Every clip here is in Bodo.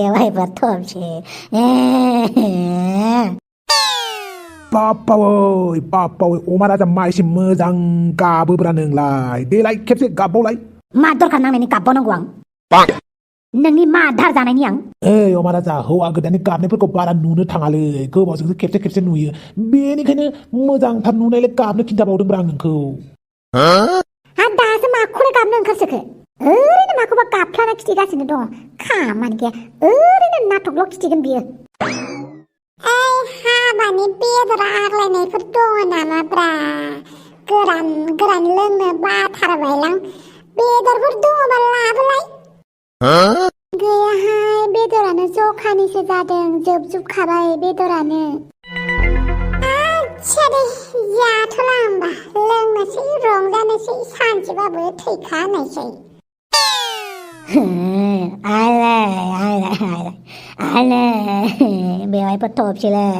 बेवाय bertopsi. Papa अमा राजा माइसि मोजां गाबोब्रा नोंलाय देलाय खेबसे गाबबावलाय मा दरखार नांनायनि गाबबावनांगौ आं नोंनि मा दार जानायनि आं अमा राजा हौवा गोदाननि गाबनायफोरखौ बारा नुनो थाङालै गोबावजोंसो खेबसे नुयो बेनिखायनो मोजांथार नुनायलाय गाबनो खिन्थाबावदोंब्रा आं नोंखौ दासो माखौलाय गाबनो ओंखारसोखो ओरैनो माखौबा गाबफ्लाना खिथिगासिनो दङ खामानि गैया ओरैनो नाटकल' खिथिगोन बियो हाबानि बेदर आग्लायनायफोर दङ नामाब्रा गोरान लोंनो बाथारबायलां बेदरफोर दङबा लाबोलाय गैयाहाय बेदरानो जखानिसो जादों जोबजुबखाबाय बेदरानो आच्छा दे जाथ'ला होमबा लोंनोसै रंजानोसै सानसेबाबो थैखानायसै आले बेवाय bertopsiलाय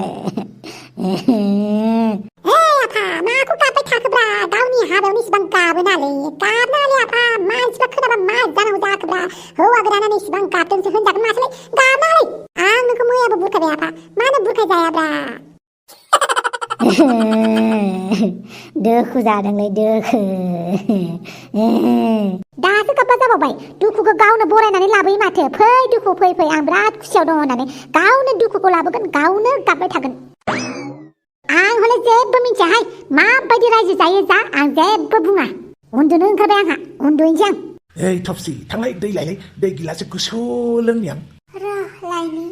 आफा माखौ गाबबाय थाखोब्रा गावनि हाबायावनो इसिबां गाबोनालै गाबनाङालै आफा मानसिफ्रा खोनाबा मा जानांगौ जाखोब्रा हौवा गोदानानो इसिबां गाबदोंसो होनजागोन मासोलै गाबनाङालै आं नोंखौ मैयाबो बुरखायबाय आफा मानो बुरखाय जायाब्रा दुखु जादोंलै दुखु दासो गाबबा जाबावबाय दुखुखौ गावनो बरायनानै लाबोयो माथो फै दुखु फै आं बिराद खुसियाव दङ होननानै गावनो दुखुखौ लाबोगोन गावनो गाबबाय थागोन आं हले जेबो मिथियाहाय माबायदि रायजो जायो जा आं जेबो बुङा उन्दुनो ओंखारबाय आंहा उन्दुहैनोसै आं थफसि थांलाय दै लायलाय दै गिलासो गुसु लोंनि आं लायनि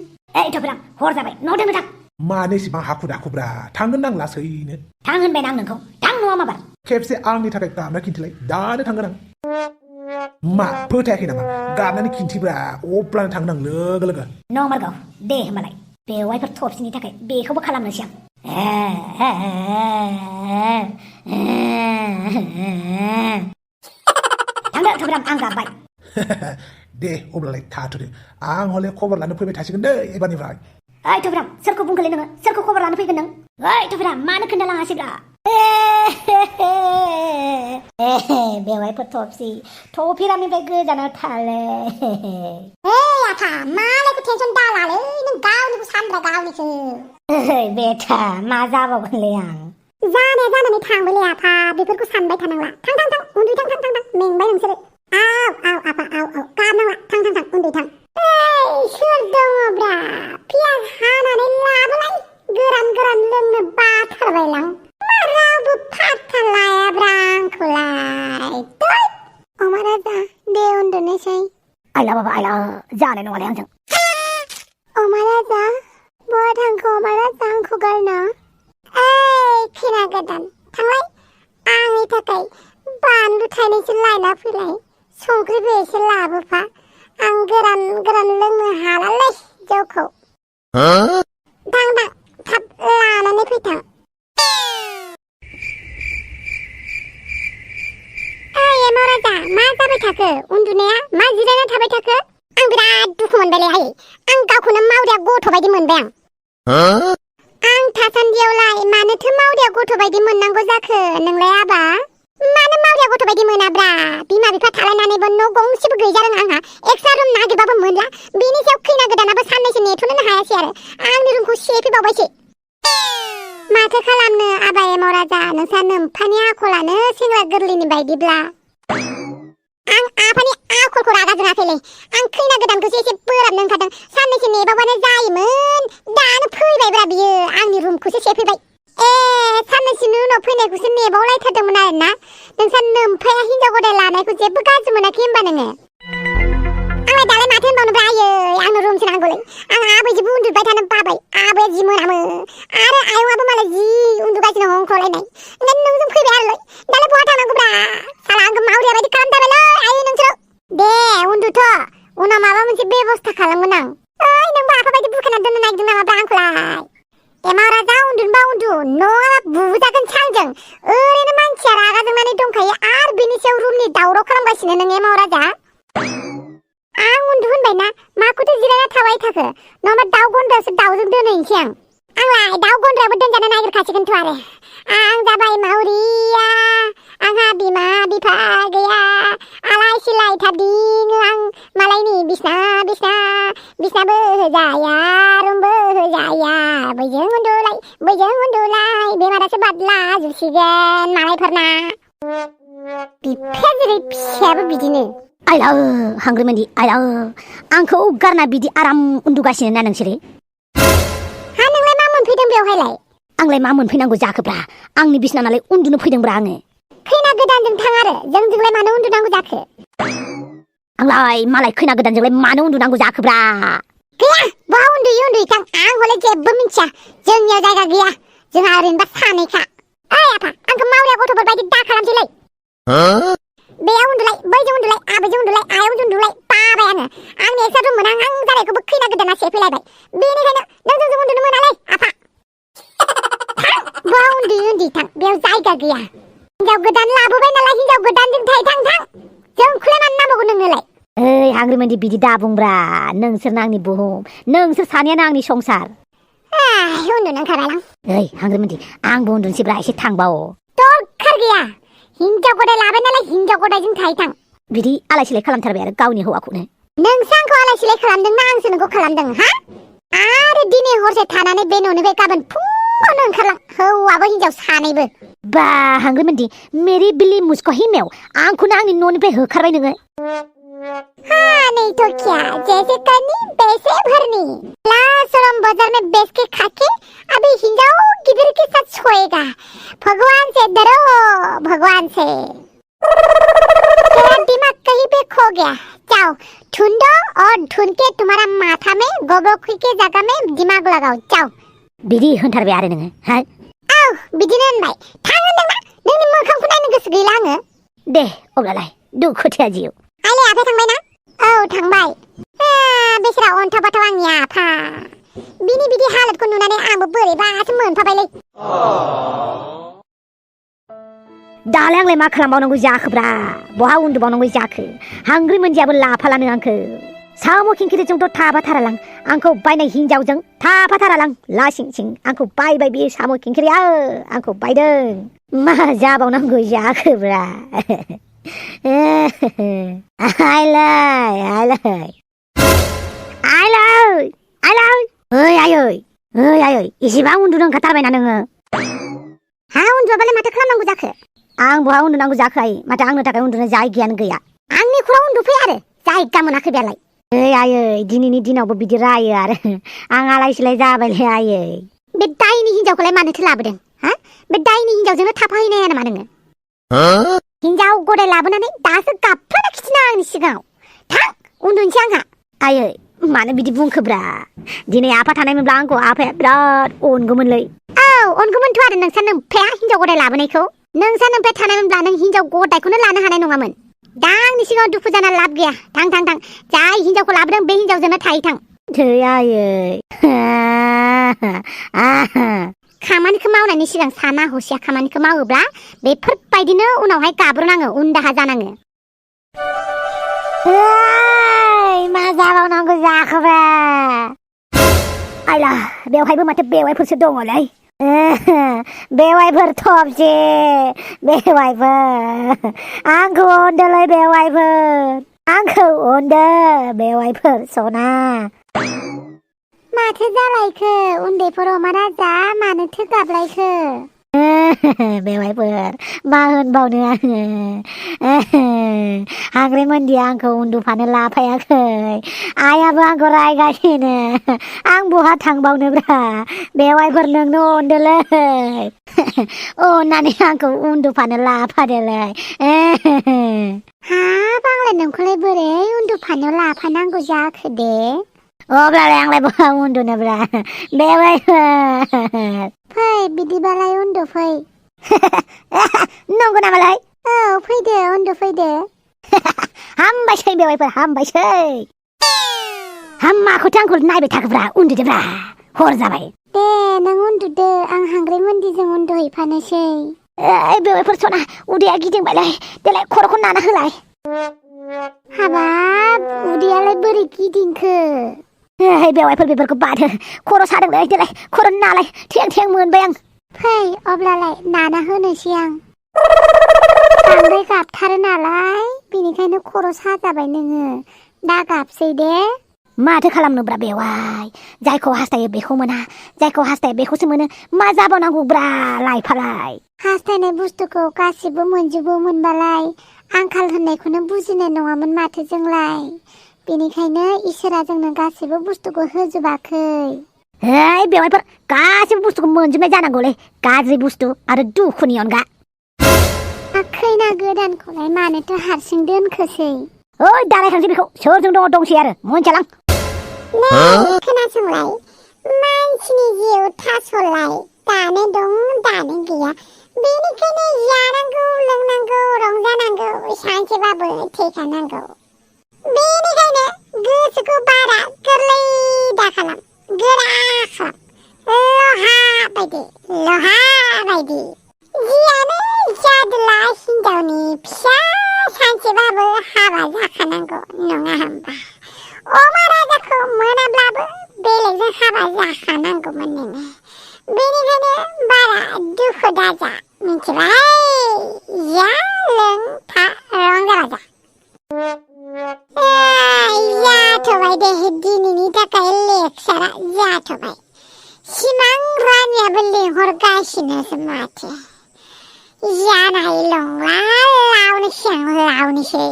थफिराम हर जाबाय न' दोननो थां मानो इसिबां हाखु दाखुब्रा थांगोन आं लासैनो थां होनबाय आं नोंखौ थां न'आ माबार खेबसे आंनि थाखाय गाबना खिन्थिलाय दानो थांगोन आं मा फोथायाखै नामा गाबनानै खिन्थिब्रा अब्लानो थांगोन आं लोगो नंमारगौ दे होमबालाय बेवायफोर थफसिनि थाखाय बेखौबो खालामनोसै आं थांदो थफिराम आं गाबबाय दे अब्लालाय थाथ'दो आं हले खबर लानो फैबाय थासिगोन दै एबारनिफ्राय थफिराम सोरखौ बुंखोलै नोङो सोरखौ खबर लानो फैगोन नों थफिराम मानो खोन्थालाङासैब्रा बेवायफोर थफसि थफिरामनिफ्राय गोजानाव थाले आफा मालायखौ टेनसन दालालै नों गावनिखौ सानब्रा गावनिसो बेथा मा जाबावगोनलै आं जानाया जानानै थांबायलै आफा बेफोरखौ सानबाय थानांला थां उन्दुयै थां मेंबाय नोंसोरो आव आफा आव गाबनांला थां उन्दुयै थां सोर दङब्रा पियाज हानानै लाबोलाय गोरान लोंनो बाथारबायलां मा रावबो फात्ता लायाब्रा आंखौलाय अमा राजा दे उन्दुनोसै आइला बाबा आइला जानाय नङालै आंजों अमा राजा बहा थांखो अमा राजा आंखौ गारना खैना गोदान थांलाय आंनि थाखाय बानलु थाइनैसो लायना फैलाय संख्रिबो एसे लाबोफा आं गोरान लोंनो हालालै जौखौ थां थाब लानानै फैथां एमाव राजा मा जाबाय थाखो उन्दुनाया मा जिरायना थाबाय थाखो आं बिराद दुखु मोनबायलै आयै आं गावखौनो मावरिया गथ' बायदि मोनबाय आं थासान्दियावलाय मानोथो मावरिया गथ' बायदि मोननांगौ जाखो नोंलाय आबा मानो मावरिया गथ' बायदि मोनाब्रा बिमा बिफा थालायनानैबो न' गंसेबो गैजारों आंहा एक्सट्रा रुम नागिरबाबो मोनला बेनि सायाव खैना गोदानाबो साननैसो नेथ'नोनो हायासै आरो आंनि रुमखौ सेफैबावबायसो माथो खालामनो आबा एमाव राजा नोंसा नोम्फानि आखलानो सेंग्रा गोरलैनि बायदिब्ला आं आफानि आखलखौ रागा जोङाखैलै आं खैना गोदानखौसो एसे बोराबनो ओंखारदों साननैसो नेबावबानो जायोमोन दानो फैबायब्रा बियो आंनि रुमखौसो सेफैबाय साननैसोनि उनाव फैनायखौसो नेबावलायथारदोंमोन आरोना नोंसा नोम्फाया हिनजाव गदाय लानायखौ जेबो गाज्रि मोनाखै होनबा नोङो आंलाय दालाय माथो होनबावनोब्रा आयै आंनो रुमसो नांगौलै आं आबैजोंबो उन्दुबाय थानो बाबाय आबैया जि मोनामो आरो आयंआबो मालाय जि उन्दुगासिनो हंख्रलायनाय नोंजों फैबाय आरोलै दालाय बहा थांनांगौब्रा साला आंखौ मावरिया बायदि खालामथारबायलै आयै नोंसोरो दे उन्दुथ' उनाव माबा मोनसे बेबस्था खालामगोन आं नोंबो आफा बायदि बुरखाना दोननो नागिरदों नामाब्रा आंखौलाय एमाव राजा उन्दुनोबा उन्दु नङाबा बुजागोन सांजों ओरैनो मानसिया रागा जोंनानै दंखायो आरो बिनि सायाव रुमनि दावराव खालामगासिनो नों एमाव राजा आं उन्दु होनबायना माखौथो जिरायना थाबाय थाखो नङाबा दाउ गन्द्रायावसो दाउजों दोनहैनोसै आंलाय दाउ गन्द्रायावबो दोनजानो नागिरखासिगोनथ' आरो आं जाबाय मावरिया आंहा बिमा बिफा गैया आलाय सिलाय थाबदिङो आं मालायनि बिसना बिसनाबो होजाया रुमबो होजाया बैजों उन्दुलाय बेमारासो बादला जोबसिगोन मालायफोरना बिफाया जेरै फिसायाबो बिदिनो आइला हांग्रिमोनदि आइला आंखौ गारना बिदि आराम उन्दुगासिनो ना नोंसोरो हा नोंलाय मा मोनफैदों बेवहायलाय आंलाय मा मोनफैनांगौ जाखोब्रा आंनि बिसना नालाय उन्दुनो फैदोंब्रा आङो खैना गोदानजों थां आरो जोंजोंलाय मानो उन्दुनांगौ जाखो आंलाय मालाय खैना गोदानजोंलाय मानो उन्दुनांगौ जाखोब्रा गैया बहा उन्दुयो थां आं हले जेबो मिथिया जोंनियाव जायगा गैया जोंहा ओरैनोबा सानैखा ओइ आफा आंखौ मावरिया गथ'फोर बायदि दा खालामसैलै बेयाव उन्दुलाय बैजों उन्दुलाय आबैजों उन्दुलाय आयंजों उन्दुलाय बाबाय आंनि एक्सट्रा रुम मोना आं जानायखौबो खैना गोदाना सेफैलायबाय बेनिखायनो नोंजों उन्दुनो मोनालै आफा थां बहा उन्दुयो थां बेयाव जायगा गैया हिनजाव गोदान लाबोबाय नालाय हिनजाव गोदानजों थां जोंखौलाय मानो नांबावगौ नोंनोलाय ओइ हांग्रिमोनदि बिदि दा बुंब्रा नोंसोरनो आंनि बुहुम नोंसोर सानैयानो आंनि संसार उन्दुनो ओंखारबाय आं ओइ हांग्रिमोनदि आंबो उन्दुनोसैब्रा एसे थांबाव दरखार गैया हिनजाव गदाय लाबाय नालाय हिनजाव गदायजों थां बिदि आलाय सिलाय खालामथारबाय आरो गावनि हौवाखौनो नोंसो आंखौ आलाय सिलाय खालामदों ना आंसो नोंखौ खालामदों हा आरो दिनै हरसे थानानै बे न'निफ्राय गाबोन फुङावनो ओंखारलां हौवाबो हिनजाव सानैबो बा हांग्रिमोनदि मेरी बिल्ली मुझको ही मेव आंखौनो आंनि न'निफ्राय होखारबाय नोङो हाँ नहीं तो क्या जैसे करनी वैसे भरनी लासरम बाजार में बेच के खाके अभी हिंजाओ किधर के साथ सोएगा भगवान से डरो भगवान से तेरा दिमाग कहीं पे खो गया जाओ ढूंढो और ढूंढ के तुम्हारा माथा में गोबर के जगह में दिमाग लगाओ जाओ बिदि होनथारबाय आरो नोङो हा औ बिदिनो होनबाय थां होनदोंना नोंनि मोखांखौ नायनो गोसो गैला आङो दे अब्लालाय दुखुथिया जिउ आइले आफा थांबाय ना औ थांबाय बेसेरा अन्थाव बाथाव आंनि आफा बिनि बिदि हालोदखौ नुनानै आंबो बोरैबासो मोनफाबायलै दालाय आंलाय मा खालामबावनांगौ जाखोब्रा बहा उन्दुबावनांगौ जाखो हांग्रिमोनदियाबो लाफालानो आंखो साम' खिंखिरिजोंथ' थाफाथारालां आंखौ बायनाय हिनजावजों थाफाथारालां लासिं सिं आंखौ बायबाय बे साम' खिंखिरिया आंखौ बायदों मा जाबावनांगौ जाखोब्रा आइलै एसेबां उन्दुनो ओंखारथारबायना नोङो हा उन्दुआबालाय माथो खालामनांगौ जाखो आं बहा उन्दुनांगौ जाखो आइ माथो आंनो थाखाय उन्दुनो जायगायानो गैया आंनि खर'आव उन्दुफै आरो जायगा मोनाखै बेलाय आयै दिनैनि दिनावबो बिदि रायो आरो आं आलाय सिलाय जाबायलै आयै बे दायनि हिनजावखौलाय मानोथो लाबोदों हा बे दायनि हिनजावजोंनो थाफाहैनाया नामा नोङो हिनजाव गदाय लाबोनानै दासो गाबफ्लाना खिथिना आंनि सिगाङाव थां उन्दुनोसै आंहा आयै मानो बिदि बुंखोब्रा दिनै आफा थानायमोनब्ला आंखौ आफाया बिराद अनगौमोनलै औ अनगौमोनथ' आरो नोंसा नोम्फाया हिनजाव गदाय लाबोनायखौ नोंसा नोम्फाया थानायमोनब्ला नों हिनजाव गदायखौनो लानो हानाय नङामोन दा आंनि सिगाङाव दुखु जाना लाब गैया थां जाय हिनजावखौ लाबोदों बे हिनजावजोंनो थां थै आयै खामानिखौ मावनायनि सिगां साना हसिया खामानिखौ मावोब्ला बेफोरबायदिनो उनावहाय गाब्रनाङो उनदाहा जानाङो मा जाबावनांगौ जाखोब्रा आइला बेवहायबो माथो बेवाइफोरसो दङलै बेवाइफोर थबसे बेवाइफोर आंखौ अनदोलै बेवाइफोर आंखौ अनदो बेवाइफोर सना माथो जालायखो उन्दैफोर अमा राजा मानोथो गाबलायखो बेवाइफोर मा होनबावनो आङो हांग्रिमोनदिया आंखौ उन्दुफानो लाफायाखै आइयाबो आंखौ रायगासिनो आं बहा थांबावनोब्रा बेवाइफोर नोंनो अनदोलै अननानै आंखौ उन्दुफानो लाफादोलै हाब आंलाय नोंखौलाय बोरै उन्दुफानो लाफानांगौ जाखो दे अब्लालाय आंलाय बहा उन्दुनोब्रा बेवाइफोर फै बिदिबालाय उन्दुफै नंगौ नामालाय औ फैदो उन्दुफैदो हामबायसै बेवाइफोर हामबायसै माखौथो आंखौ नायबाय थाखोब्रा उन्दुदोब्रा हर जाबाय दे नों उन्दुदो आं हांग्रिमोनदिजों उन्दुहैफानोसै बेवाइफोर सना उदैया गिदिंबायलाय देलाय खर'खौ नाना होलाय हाबाब उदैयालाय बोरै गिदिंखो बेवाइफोर बेफोरखौ बादो खर' सादोंलै देलाय खर' नालाय थें मोनबाय आं फै अब्लालाय नाना होनोसै आं बांद्राय गाबथारो नालाय बेनिखायनो खर' साजाबाय नोङो दा गाबसै दे माथो खालामनोब्रा बेवाय जायखौ हास्थायो बेखौ मोना जायखौ हास्थायो बेखौसो मोनो मा जाबावनांगौब्रा लाइफालाय हास्थायनाय बुस्थुखौ गासिबो मोनजोबो मोनबालाय आंखाल होननायखौनो बुजिनाय नङामोन माथो जोंलाय बेनिखायनो इसोरा जोंनो गासिबो बुस्थुखौ होजोबाखै हेय बेवायफोर गासिबो बुस्थुखौ मोनजोबनाय जानांगौलै गाज्रि बुस्थु आरो दुखुनि अनगा खैना गोदानखौलाय मानोथो हारसिं दोनखोसै ओइ दालायखांसै बेखौ सोरजों दंसै आरो मोनथियालां नै खोनासंलाय मानसिनि जिउ थास'लाय दानो दं दानो गैया बेनिखायनो जानांगौ लोंनांगौ रंजानांगौ सानसेबाबो थैखानांगौ बेनिखायनो गोसोखौ बारा गोरलै दाखालाम गोरा खालाम लहा बायदि जियानो जादोला हिनजावनि फिसा सानसेबाबो हाबा जाखानांगौ नङा होमबा अमा राजाखौ मोनाब्लाबो बेलेगजों हाबा जाखानांगौमोन नोङो बेनिखायनो बारा दुखु दाजा मिथिबाय जा लों था रंजा बाजा जाथ'बाय दे दिनैनि थाखाय लेक्सारा जाथ'बाय सिमां रानियाबो लिंहरगासिनोसो माथो जानाय नंला लावनोसै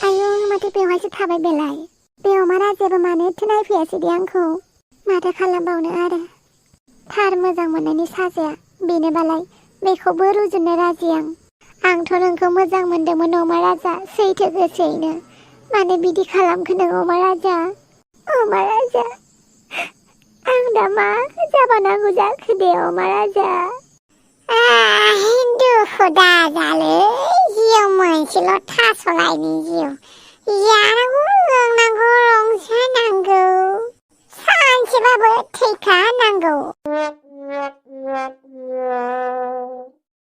आयौ माथो बेवहायसो थाबाय बेलाय बेयाव राजायाबो मानोथो नायफैयासै दे आंखौ माथो खालामबावनो आरो थार मोजां मोननायनि साजाया बेनोबालाय बेखौबो रुजुनो राजि आंथ' नोंखौ मोजां मोनदोंमोन अमा राजा सैथो गोसोयैनो मानो बिदि खालामखो नों अमा राजा आं दा मा जाबावनांगौ जाखो दे अमा राजा दुखु दाजालै जिउ मोनसेल' थास'लायनि जिउ जानांगौ लोंनांगौ रंजानांगौ सानसेबाबो थैखानांगौ